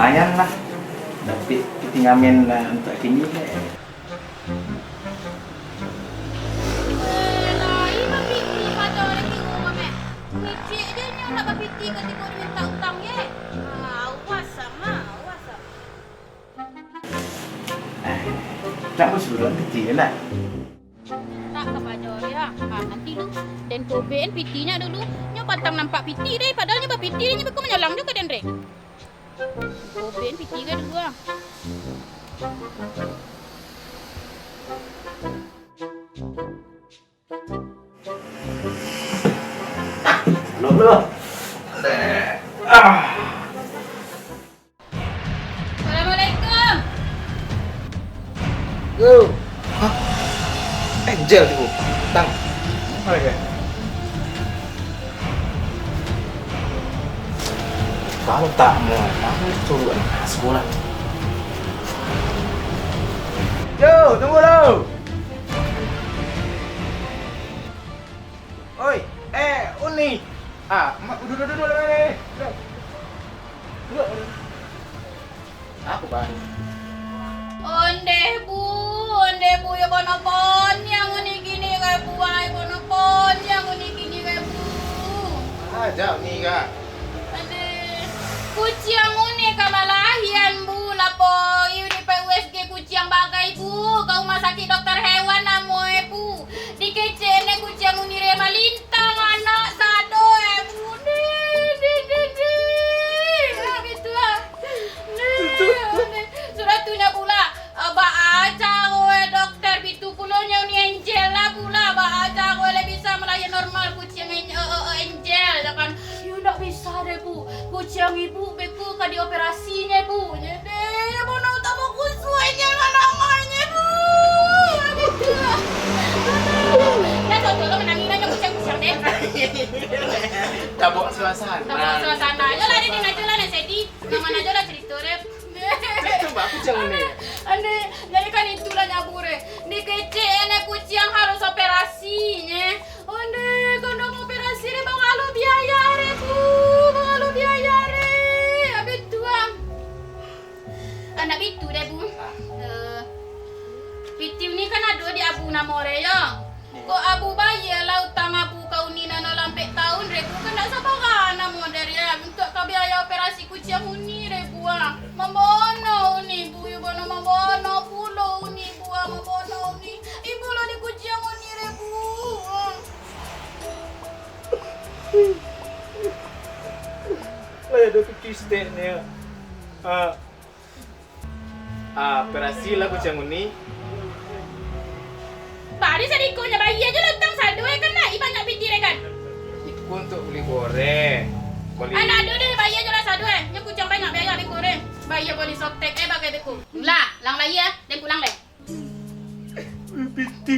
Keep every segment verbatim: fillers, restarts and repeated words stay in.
Lumayan lah, dapek piti ngamen lah untuak kini deh. Eh, lai bapiti pado hari Minggu, Mek. Kecek je nyo nak bapiti ka tibo dimintak utang, ye. Ah, awas, Mak, awas, Mak. Eh, tak basuruan kecek je lah. Tak ka pado, ye. Ah, nanti lu, den kobekan pitinyo dulu. Nyo pantang nampak piti deh, padahal nyo bapiti deh, nyo beko manyalang jo ka den deh. Kobekan piti ka dulu, ah. Belum, belum. Ah. Assalamualaikum. Yo. Hah? Angel tu. Tang. Apa lagi? Kalau tak mau, aku suruh anak sekolah. Yo, tunggu dulu. Oi, eh, Uni. Ah, ma-, duduak, duduak lah, eh. Duduak. Duduak. Apo, Bang? Ondeh, Bu, ondeh, Bu, yo bono poniang Uni kini, kai, Bu, ai, bono poniang Uni kini, kai, Bu. Aja Uni, Kak. Aduh, kuciang Uni ka malahian, Bu, lapo Uni pai U S G kuciang bagai, Bu, ka rumah sakik dokter hewan namo e, Bu. Dikecek dek kuciang Uni re malintang anak sado e, Bu. Di, di, di, di. Ah, gitu ah. Di, di. Sudah tu nyo pula, ah, baa caro e dokter, bitu pulo nyo Uni Angel lah pula, baa caro e lai bisa malahian normal kuciang An-, eh, eh, eh, Angel, yo kan. Yo ndak bisa deh, Bu. Kuciang ibu beko ka dioperasi nyo, Bu. Nyo deh, yo bono tak bakusuik nyo manangahnyo, Bu. Aduh. Yo, contoh lo manangih nyo kuciang-kuciang deh. Tabok suasana. Tabok suasana. Yo lah, deh, deh, ajo lah, nak sedih. Nan mano ajo lah carito deh. Cubo kuciang Uni. Ande, jadi kan itulah nyo, Bu, deh. Dikecek nyo kuciang harus operasi nyo. Onde, kondong operasi re bangalo biaya re, Bu, bangalo biaya re. Abih tu, am. Anak bitu deh, Bu. Ah. Eh, piti Uni kan ado di Abu namo re, yo. Kok Abu bayia lah utang Abu ka Uni nan lah ampek taun re, Bu, kan ndak sabarang namo re, untuak ka biaya operasi kuciang Uni re, Bu, ah. Mambono Uni, Bu, yo bono mambono pulo Uni, Bu, ah, mambono Uni. Ibu lo dikuciang Uni re, Bu. Lai ado piti saketek ni, ah. Ah, operasi lah kuciang Uni. Bari sadiko nyo, bayia jo lah utang sado, eh, kan lai banyak piti re kan. Iko untuak bali goreng. Bali. Anak ado deh, bayia jo lah sado, eh. Nyo kuciang banyak biaya beko re. Bayia bali softtek, eh, bagai beko. Lah, lang lai, eh. Den pulang lai. Piti.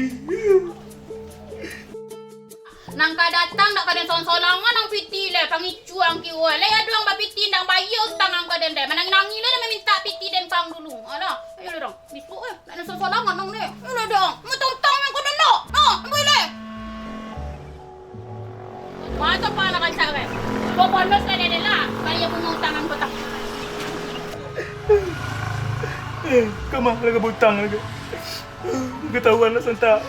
Nan ka datang dak ka den solang-solangan ang piti lai, pangicuang kiwoi. Lai ado ang bapiti nan bayia utang ang ka den deh. Manangih-nangih lai den mamintak piti den ka ang dulu. Alah, ayo lai dong. Bisuak, eh, nak den solang-solangan ang deh. Alah dong. Mutang-utang ang ka den dok. Nah, ambo lai. Masa pa anak rancak, kan? Dua bonus lah dia, dia lah. Bayia bungo utang ang kota. Eh, kamah lah ka butang lagi. Ketahuan lah santak.